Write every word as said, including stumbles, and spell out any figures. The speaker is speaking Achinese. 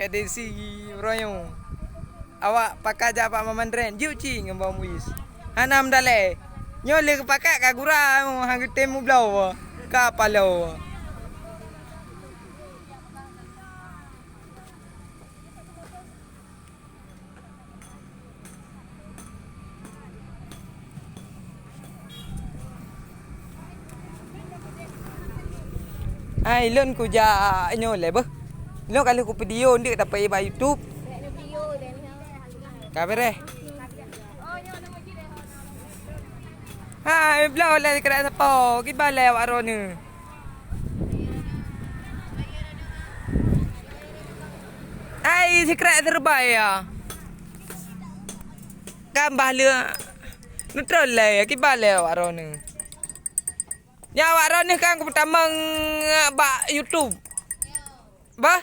Edisi Royo. Awak pakat jak bak Mamandren, jeuet cit ngon Bang Muiz. Hana meudalée. Nyoe lé geupakat ka gura, han geutem mubloe, ka paloe. Hai, lôn kujak nyoe lé beuh. Lôn ka lheueh kupidio ndeuek dapet bak YouTube. Ka beureh. Hai, bloe lé keurak sapo, kiban lé awak droeneuh. Hai, sikrak serba ya. Kan bah lé neutron lé, kiban lé awak droeneuh. Nyan awak droeneuh kan kupeutamong bak YouTube. Bah,